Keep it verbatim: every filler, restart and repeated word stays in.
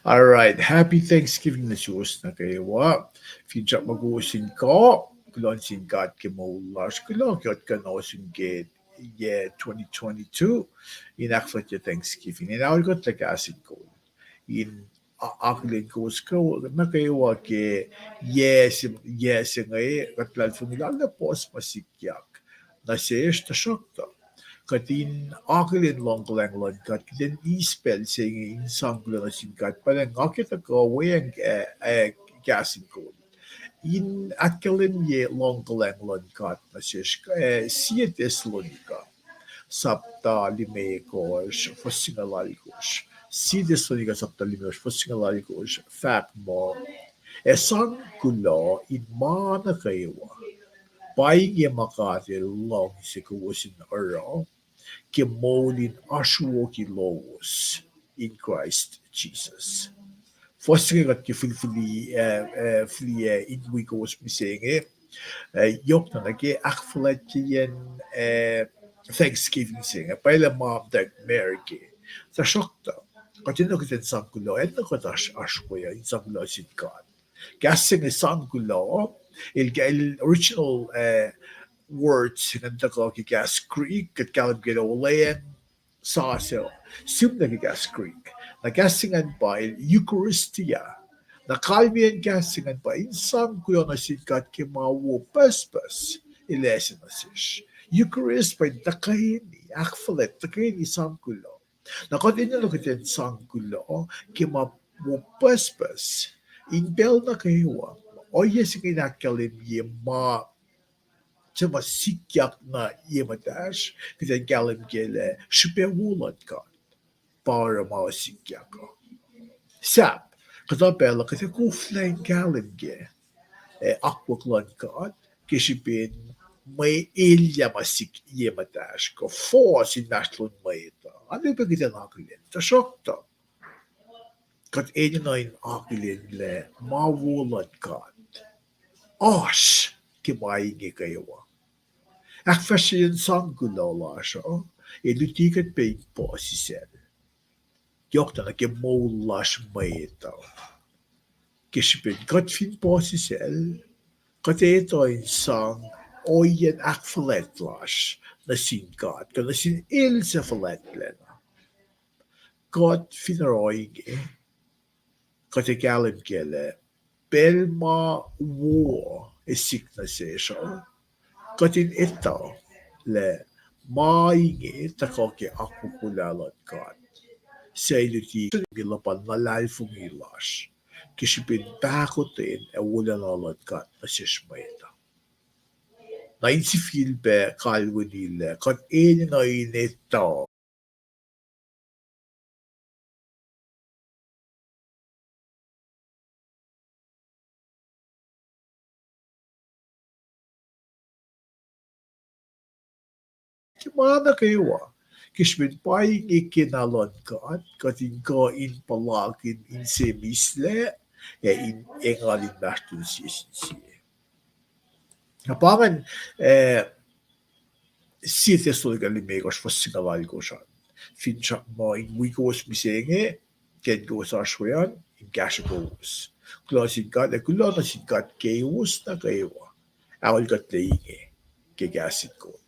All right, happy Thanksgiving nuh suwos nuh kwewa. Finsrak ma kowos in kuh, kuloh nuh sin God ke moul lasr, kuloh ke kuht kuh in ohsun ke yac twenty twenty-two in ahkfuhlwactye Thanksgiving. In aol kuht lah kahs in kol in a-, akihlen kowos nuh kwewa ke yac se, yac se inge, kuht luhlahlfongi lah arlac puhs ma sikyak nuh sesr, tuhsruhktuh kuht in akihlen luhngkuhlwacng luhn God, kuht in eis pacl se inge in sang kuloh nuh sin God. Pacl nga ke tuhkuh weacng, eh, eh, kahs in kol in ahkkahlwemye luhngkuhlwacng luhn God nuh sesr, eh, Sie Thessalonica sapta limekohsr, fuhs singucul alkosr. Sie Thessalonica sapta limekohsr, fuhs singucul alkosr, fahk muh, ac sang kuloh in ma nuh kwewa. Pa inge ma God El luhngse kowos in oruh ke moul in asruoki lowos in Kraist Jisus. Fuhs se inge kuht ke fil-, fili, eh, eh, filiyac in wi kowos mihsenge, eh, yohkna nuh ke ahkfuhlwactyeyacn, eh, Thanksgiving se inge, pwacye lah ma muhtwacwacack ke. Tuhsruhktuh kuht enenuh kuht in sang kuloh, enenuh kuht oasr-, oasr we uh in sang kuloh sin God. Kahs se inge sang kuloh, el, el original, eh, words ingacn tuhkuh ke kahs Greek, kuht kahlwem ke olweacng sasuc, sihmlac ke kahs Greek. Na kahs se ingacn pa el Eucharistia. Na kalmeyacn kahs se ingacn pa in sang kuloh nuh sin God ke ma wo pucspucs El ase nuh sesr. Eucharist pa in tuhkweni, ahkfuhlwact, tuhkweni sang kuloh. Na kuht enenuh kuht in sang kuloh ke ma wo pucspucs in pacl nuh kwewa. Ohiyac se inge in ahkkahlwemye ma, suc ma sikyak nuh ye muhtahsr, kuht in kahlwem ke lah srihpac wo luhn God pa oruh ma sikyak uh. Sahp kuhtuh pacl uh kuht ac koflah in kahlwem ke, eh, akwuck luhn God ke srihpen mwe elyah ma sik ye muhtahsr kuh fohs inmahsrlon mwet uh. Oacyacpac kuht in akihlen, tuhsruhktuh kuht enenuh in akihlen lah ma wo luhn God oasr ke ma inge kwewa. Ahkfahsryeyacn sang kuloh lasr uh, el luti kuht pac in puhsisacl, yohkna nuh ke moul lasr mwet uh. Ke srihpen kuht fin puhsisacl, kuht etuh in sang ohiyacn ahkfuhlwact lasr nuh sin God, kuh nuh sin El suc fuhlwactlacna. Kuht fin oruh ohinge, kuht ac kahlwem ke lah pacl ma wo ac sik nuh sesr uh, kuht in etuh lah ma inge tuhkuh ke akwuck luhn God, suc el luti ke luhpan luhlahlfongi lasr ke srihpen pahkotwen ac wolacna luhn God nuh sesr mwet uh. Na in sifilpac kalweni lah kuht enenuh in etuh ke ma nuh kwewa, ke srihpen pa inge kena luhn God, kuht in kuh in puhlakihn inse mihslac, ac in engan inmahsrlon sie sin sie. Na pa ingacn, eh, Sie Thessalonica limekohsr, fuhs singucul alkosr an. Finsrak muh in wi kowos mihsenge, ke kowos oasr we an, in kahsruh kowos. Kuloh sin God, ac kuloh nuh sin God kowos nuh kwewa. Aol kuht lac inge ke kahs in kol.